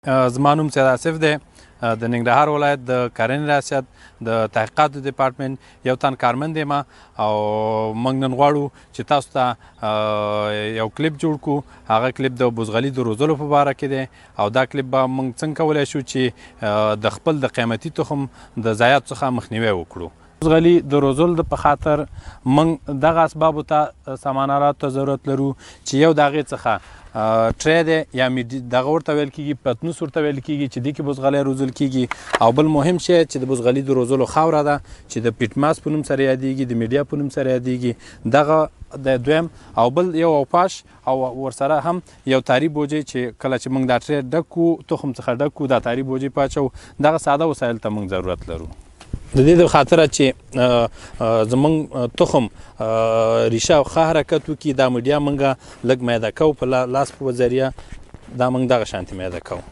زما نوم سید آصف دی، د ننګرهار ولایت د کرنې ریاست د تحقیقاتو دیپارتمنت یو تن کارمند یم او موږ نن غواړو چې تاسو ته یو کلیپ جوړ کړو. هغه کلیپ د بوزغلي د روزلو په باره کې دی او دا کلیپ به موږ څنګه کولی شو چې د خپل د قیمتي تخم د ضایعاتو څخه مخنیوی وکړو. بوزغلي د روزلو په خاطر موږ دغه اسبابو ته سامان آلاتو ته ضرورت لرو چې یو د هغې څخه tray دی یا دغه ورته ویل کېږي، پتنوس ورته ویل کېږي چې دې کې بوزغلی روزل کېږي، او بل مهم شی چې د بوزغلي د روزلو خاوره ده چې د peat moss په نوم سره یادېږي، د میډیا په نوم سره یادېږي، دغه د دویم، او بل یو اوپاش او ورسره هم یو تاري بوجۍ چې کله چې موږ دا tray ډک کړو، تخم څخه ډک کړو، دا تاري بوجۍ پاچو. دغه ساده وسایل ته موږ ضرورت لرو. د دې د خاطره چې زمونږ تخم ریشه او ښه حرکت وکړي، دا میډیا موږ لږ میده کوو په لاس په ذریعه، دا موږ دغه شانتې میده کوو.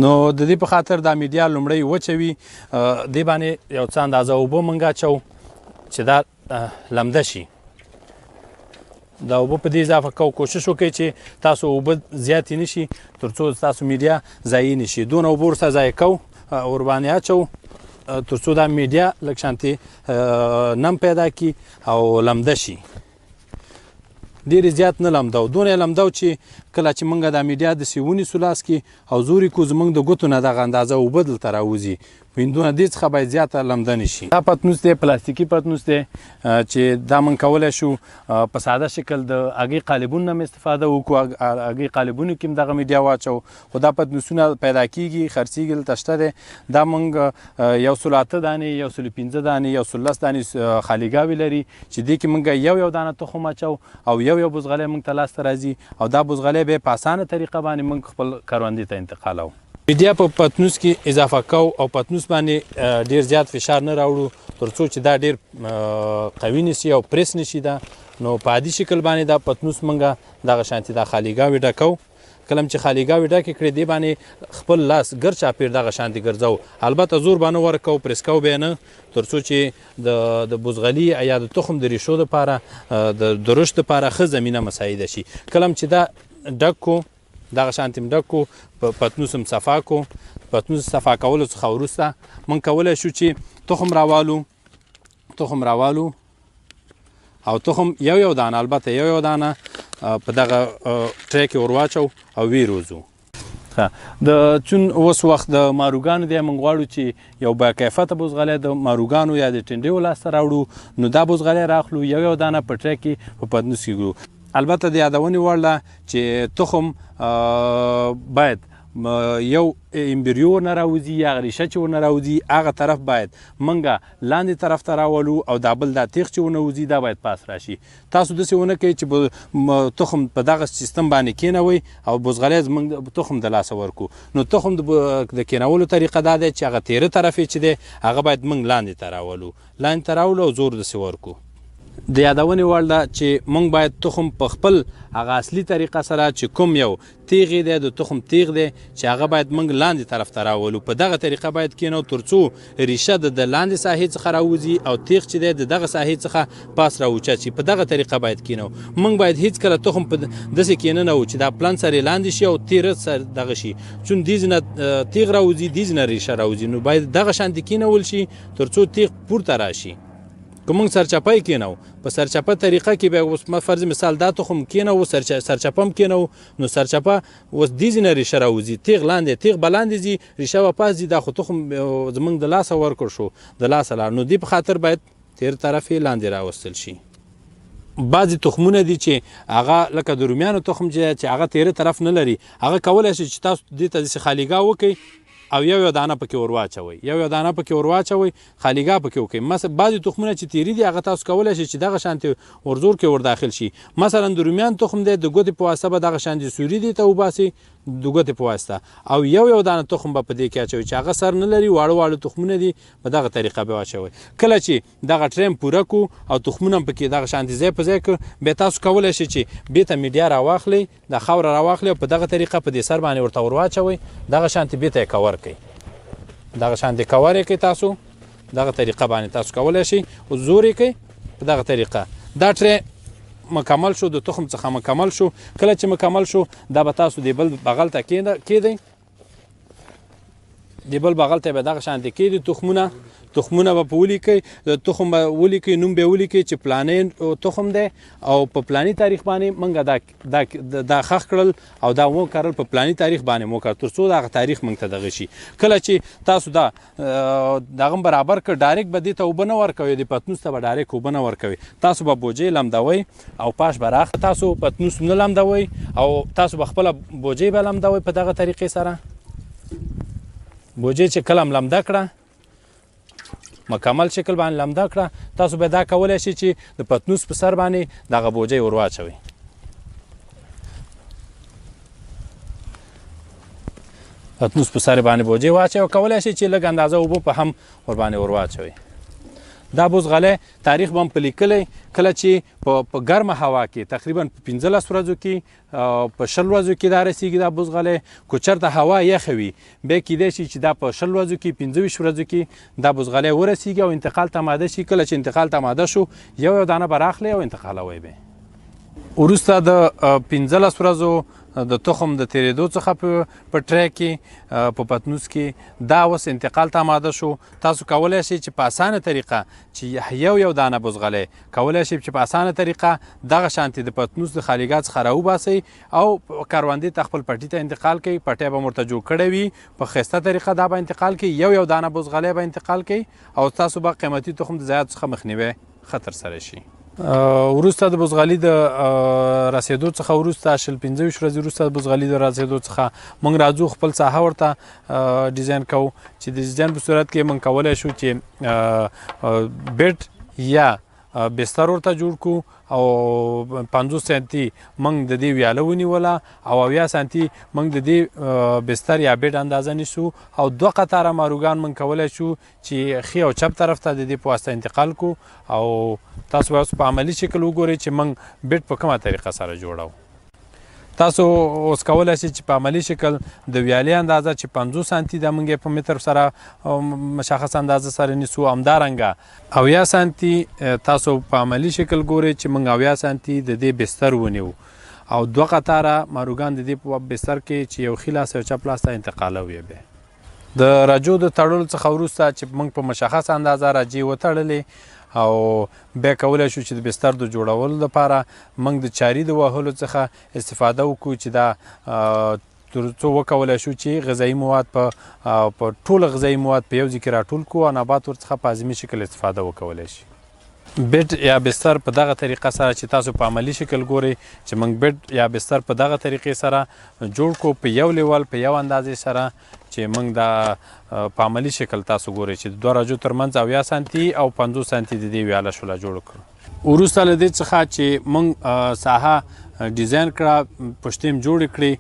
نو د دې په خاطر دا میډیا لومړی وچوي، دې باندې یو څه اندازه اوبه موږ اچوو چې دا لمده شي. دا اوبه په دې اضافه کوو، کوشش وکړئ چې تاسو اوبه زیاتې نه شي تر څو تاسو میډیا ضایع نه شي. دونه اوبه ورسره ضایع کوو، ورباندې اچوو تر څو دا میډیا لږ شانتې نم پیدا کړي او لمده شي. ډېر زیات نه لمدو، دونه یې لمدو چې کله چې موږ دا میډیا داسې ونیسو لاس کې او زور یې کړو، زموږ د ګوتو نه دغه اندازه اوبه دلته راوځي. دونه دې څخه باید زیاته لمده نه شي. دا پتنوس دی، پلاستیکي پتنوس دی چې دا موږ کولی شو په ساده شکل د هګۍ قالبونو نه هم استفاده وکړو، هګۍ قالبونو کې هم دغه میډیا واچوو. خو دا پتنوسونه پیدا کیږي، خرڅېږي، دلته شته دی. دا موږ 108 دانې، 105 دانې، 110 دانې خالیګاوې لري چې دې کې موږ یو یو دانه تخم اچوو او یو یو بوزغلی موږ ته لاسته راځي او دا بوزغلی بیا په اسانه طریقه باندې موږ خپل کروندې ته انتقالوو. میډیا په پتنوس کې اضافه کوو او پتنوس باندې ډیر زیات فشار نه راوړو تر څو چې دا ډیر قوي نشي او پرس نشي. دا نو په عادي شکل باندې دا پتنوس موږ دغه شانتې دا خالیګاوې ډکوو. کله چې خالیګاوې ډکې کړې، دې باندې خپل لاس ګر چاپېر دغه شانتې ګرځوو، البته زور باندې ورکوو، پرس کوو به نه، تر څو چې د بوزغلي یا د تخم د ریښو دپاره د رشد دپاره ښه زمینه مساعده شي. کله چې دا ډک کړو، دغه شانتې هم ډک کړو، پتنوس هم صفا کړو. پتنوس صفا کولو څخه وروسته موږ کولی شو چې تخم راوالو، تخم راوالو او تخم یو یو دانه، البته یو یو دانه په دغه tray کې ور واچو او ویې روزو. د چون اوس وخت د ماروګانو دی، موږ غواړو چې یو با کیفیته بوزغلی د ماروګانو یا د ټنډیو لاسته راوړو، نو دا بوزغلی راخلو، یو یو دانه په tray کې په پتنوس کې ږدو. البته د یادونې وړ ده چې تخم باید یو embryo ورنه راوځي یا ریشه چې ورنه راوځي، هغه طرف باید موږ لاندې طرف ته راولو او دا بل دا تیغ چې ورنه وځي دا باید پاس راشي. تاسو داسې ونه کوئ چې تخم په دغه سیستم باندې کینوئ او بوزغلی زموږ تخم د لاسه ورکو. نو تخم د کینولو طریقه دا ده چې هغه تیره طرف یې چې دی هغه باید موږ لاندې ته راولو، لاندې ته راولو او زور داسې ورکو. د یادونې وړ ده چې موږ باید تخم په خپل هغه اصلي طریقه سره چې کوم یو تیغ دی، د تخم تیغ دی، چې هغه باید موږ لاندې طرف ته راولو، په دغه طریقه باید کینو تر څو ریشه د لاندې ساحې څخه راوځي او تیغ چې دی د دغه ساحې څخه پاس راوچت شي. په دغه طریقه باید کینو. موږ باید هیڅکله تخم په داسې کیننو چې دا پلن سر یې لاندې شي او تیره سر دغه شي، چون دې ځینه تیغ راوځي، دې ځینه ریشه راوځي، نو باید دغه شانتې کینول شي تر څو تیغ پورته راشي. که موږ سرچپه یې کینو، په سرچپه طریقه کې بیا اوس فرض مثال دا تخم کینو، سرچپه هم کینو، نو سرچپه اوس دې ځینه ریشه راوځي، تیغ لاندې، تیغ به لاندې ځي، ریشه به پاس ځي، دا خو تخم زموږ د لاسه ورکړ شو، د لاسه لاړ. نو دې په خاطر باید تیر طرف یې لاندې راوستل شي. بعضې تخمونه دي چې هغه لکه د رومیانو تخم چې هغه تیره طرف نه لري، هغه کولی شي چې تاسو دې ته داسې خالیګاه وکړئ او یو یو دانه پکې ور واچوئ، یو یو دانه پکې ور واچوئ، خالیګاه پکې وکړئ. مثلا بعضې تخمونه چې تیري دي هغه تاسو کولی شئ چې دغه شانتې ورزور کې ور داخل شي. مثلا د رومیان تخم دی، د ګوتې په واسطه به دغه شانتې سوري دي ته وباسي د ګوتې په واسطه، او یو یو دانه تخم به په دې کې اچوئ چې هغه سر نه لري، واړه واړه تخمونه دي، په دغه طریقه به واچوئ. کله چې دغه tray پوره کړو او تخمونه هم پکې دغه شانتې ځای په ځای کړ، بیا تاسو کولی شئ چې بیرته میډیا راواخلئ، دا خاوره راواخلئ او په دغه طریقه په دې سر باندې ورته ور واچوئ، دغه شانتې بیرته یې کور کړئ، دغه شانتې کور یې کړئ. تاسو دغه طریقه باندې تاسو کولی شئ او زور یې کړئ په دغه طریقه. دا tray مکمل شو، د تخم څخه مکمل شو. کله چې مکمل شو، دا به تاسو د بل بغل ته کیدئ. د بل بغل ته به دغه شان دي کېږدي. تخمونه به په ولیکئ، د تخم به ولیکئ، نوم به ولیکئ چې پلانی تخم دی او په پلانی تاریخ باندې موږ دا دا دا ښخ کړل او دا وکرل، په پلانی تاریخ باندې مو کړ، تر څو دغه تاریخ موږ ته دغه شي. کله چې تاسو دا دغه برابر کړ، direct به دې ته اوبه نه ورکوئ، د پتنوس ته به direct اوبه نه ورکوئ، تاسو به بوجۍ لمدوئ او پاش به راخ، تاسو پتنوس نه لمدوئ او تاسو به خپله بوجۍ به لمدوئ. په دغه طریقې سره بوجۍ چې کله هم لمده کړه، مکمل شکل باندې لمده کړه، تاسو به دا کولی شئ چې د پتنوس په سر باندې دغه بوجۍ ور واچوئ. پتنوس په سر باندې بوجۍ واچوئ او کولی شئ چې لږ اندازه اوبه په هم ور باندې ور واچوئ. دا بوزغلی تاریخ به هم په لیکلی، کله چې په ګرمه هوا کې تقریبا په 15 ورځو کې، په 20 ورځو کې دا رسیږي دا بوزغلی. که چېرته هوا یخه وي بیا کیدای شي چې دا په 20 ورځو کې، 25 ورځو کې دا بوزغلی ورسیږي او انتقال ته اماده شي. کله چې انتقال ته اماده شو، یو یو دانه به راخلئ او انتقالوئ به. وروسته د 15 ورځو د تخم د تیرېدو څخه په tray کې، په پتنوس کې دا اوس انتقال ته اماده شو. تاسو کولی شئ چې په اسانه طریقه چې یو یو دانه بزغلی کولی شئ چې په اسانه طریقه دغه شانتې د پتنوس د خالیګاه څخه راوباسئ او کروندې ته خپل پټي ته انتقال کړئ. پټی به مو ورته جوړ کړی وي، په ښایسته طریقه دا به انتقال کړئ، یو یو دانه بزغلی به انتقال کړئ او تاسو به قیمتي تخم د ضایعاتو څخه مخنیوی ښه ترسره شي. وروسته د بزغلي د رسېدو څخه وروسته 20 25 ورځې وروسته د بزغلي د رسېدو څخه موږ راځو خپل ساحه ورته ډیزاین کوو، چې د ډیزاین په صورت کې موږ کولی شو چې bed یا بستر ورته جوړ کړو او 50 سانتي موږ د دې ویاله ونیوله او 70 سانتي موږ د دې بستر یا bed اندازه نیسو او 2 قطاره ماروګان موږ کولی شو چې ښي او چپ طرف ته د دې په واسطه انتقال کړو. او تاسو به اوس په عملي شکل وګورئ چې موږ bed په کومه طریقه سره جوړو. تاسو اوس کولی شئ چې په عملي شکل د ویالې اندازه چې 50 سانتي ده موږ یې په متر سره مشخص اندازه سره نیسو، همدارنګه 70 سانتي تاسو په عملي شکل ګورئ چې موږ 70 سانتي د دې بستر ونیو او 2 قطاره ماروګان د دې په بستر کې چې یو ښي لاس او چپ لاس ته انتقالوي یې. بیا د رجو د تړلو څخه وروسته چې موږ په مشخصه اندازه رجې وتړلې او بیا کولی شو چې د بستر د جوړولو لپاره موږ د چاري د وهلو څخه استفاده وکړو چې دا تر څو وکولی شو چې غذایي مواد په ټول غذایي مواد په یو ځای کې راټول کړو او نبات ورڅخه په اعظمي شکل استفاده وکولی شي. bed یا بستر په دغه طریقه سره چې تاسو په عملي شکل ګورئ چې موږ bed یا بستر په دغه طریقې سره جوړ کړو، په یو level په یو اندازې سره چې موږ دا په عملي شکل تاسو ګورئ چې د 2 رجو ترمنځ 70 سانتي او 50 سانتي د دې ویاله شوله جوړ کړو. وروسته له دې څخه چې موږ ساحه ډیزاین کړه، پشتې هم جوړې کړې،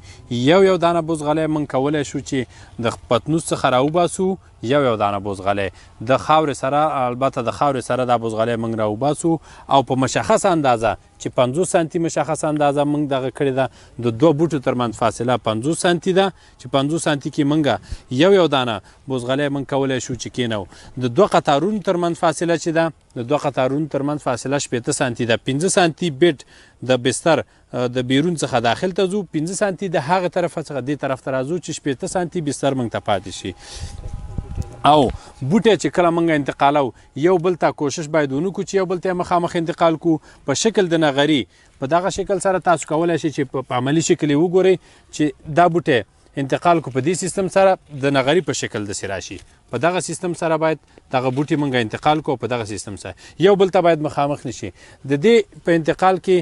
یو یو دانه بوزغلی موږ کولی شو چې د پتنوس څخه راوباسو، یو یو دانه بوزغلی د خاورې سره، البته د خاورې سره دا بوزغلی موږ راوباسو او په مشخصه اندازه چې 50 سانتي مشخصه اندازه موږ دغه کړې ده، د 2 بوټو ترمنځ فاصله 50 سانتي ده چې 50 سانتي کې موږ یو یو دانه بوزغلی موږ کولی شو چې کینو. د 2 قطارونو ترمنځ فاصله چې ده، د 2 قطارونو ترمنځ فاصله 60 سانتي ده. 5 سانتي bed د بستر د بیرون څخه داخل ته ځو، 5 سانتي د هغه طرف څخه دې طرف ته راځو چې 60 سانتي بستر موږ ته پاتې شي. او بوټی چې کله موږ انتقالو یو بل ته کوشش باید ونه کړو چې یو بل ته مخامخ انتقال کړو په شکل د نغري. په دغه شکل سره تاسو کولی شئ چې په عملي شکل یې وګورئ چې دا بوټی انتقال کو په دې سیستم سره د نغري په شکل داسې راشي. په دغه سیستم سره باید دغه بوټي مونږ انتقال کو، په دغه سیستم سره یو بل ته باید مخامخ نشي. د دې په انتقال کې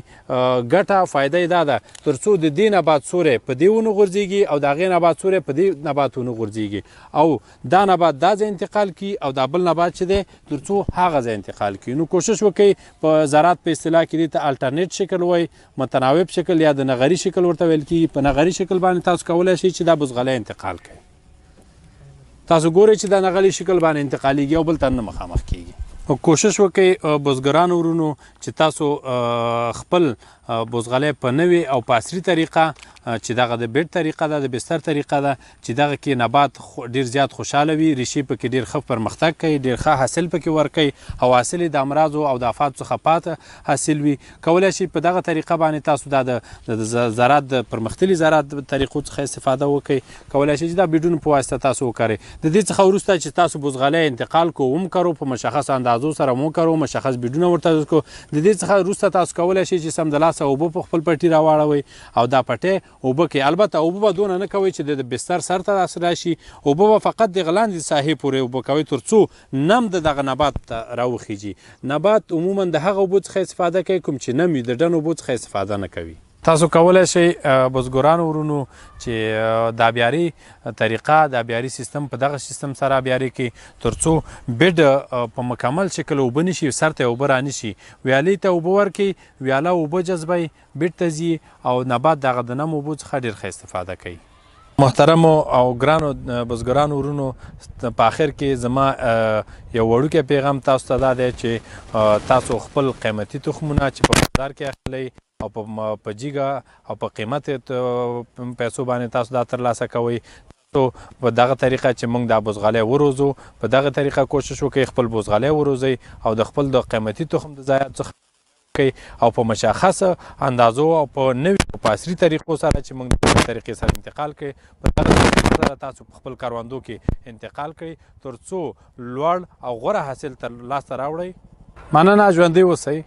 ګټه فایده یې دا ده ترڅو د دې نبات سوری په دې ونه غورځېږي او د هغې نبات سوری په دې نبات ونه غورځېږي او دا نبات دا ځای انتقال کړي او دا بل نبات چې دی ترڅو هغه ځای انتقال کړي. نو کوشش وکړئ په زراعت په اصطلاح کې دې ته alternate شکل وایي، متناوب شکل یا د نغري شکل ورته ویل کېږي. په نغري شکل باندې تاسو کولی شئ چې دا بزغلی انتقال کړئ. تاسو ګورئ چې دا نغلي شکل باندې انتقالیږي او بل ته نه مخامخ کیږي. کوشش وکړئ بزګرانو ورونو چې تاسو خپل بوزغلی په نوې او په عصري طریقه چې دغه د بیډ طریقه ده، د بستر طریقه ده، چې دغه کې نبات ډیر زیات خوشاله وي، ریښې پکې ډیر ښه پرمختګ کوي، ډیر ښه حاصل پکې ورکوي او حاصل یې د امراضو او د آفاتو څخه پاته حاصل وي. کولای شئ په دغه طریقه باندې تاسو دا د زراعت د پرمختللي زراعت طریقو څخه استفاده وکړئ. کولای شئ چې دا بیډونو په واسطه تاسو وکرئ. د دې څخه وروسته چې تاسو بوزغلی انتقال کو وم کرو، په مشخص اندازو سره مو کرو، مشخص بیډونه ورته کو، د دې څخه وروسته تاسو کولای شئ چې سمدلاسه اوبه په خپل پټي راواړوئ او دا پټی اوبه کوي. البته اوبه به دونه نه کوئ چې د بستر سر ته راشي، اوبه به فقط د غلاندې ساحې پورې اوبه کوئ تر څو نم د دغه نبات ته راوخیږي. نبات عموما د هغه اوبو څخه استفاده کوي کوم چې نم وي، د ډن اوبو څخه استفاده نه کوي. تاسو کولای شئ بزګرانو ورونو چې د ابیاري طریقه، د ابیاري سیستم په دغه سیستم سره ابیاري کې ترڅو بیډ په مکمل شکل اوبه نشي، سر ته اوبه رانشي، ویالې ته اوبه ورکړي، ویاله اوبه جذبوي، بیډ ته ځي او نبات دغه د نم اوبو څخه ډېر ښه استفاده کوي. محترمو او ګرانو بزګرانو ورونو، په آخر کې زما یو وړوکی پیغام تاسو ته دا دی چې تاسو خپل قیمتي تخمونه چې په بازار کې اخلئ او په جیګه او په قیمت پیسو باندې تاسو دا ترلاسه کوئ، تاسو په دغه طریقه چې موږ دا بوزغالی وروزو، په دغه طریقه کوشش وکړئ خپل بوزغالی وروزئ او د خپل د قیمتي تخم د ضایعات څخه کوي او په مشخص اندازو او په نوي او په عصري طریقو سره چې موږ د طریقې سره انتقال کړي، په دغه طریقو سره تاسو په خپل کروندو کې انتقال کړئ تر څو لوړ او غوره حاصل تر لاسته راوړئ. مننه، ژوندی اوسئ.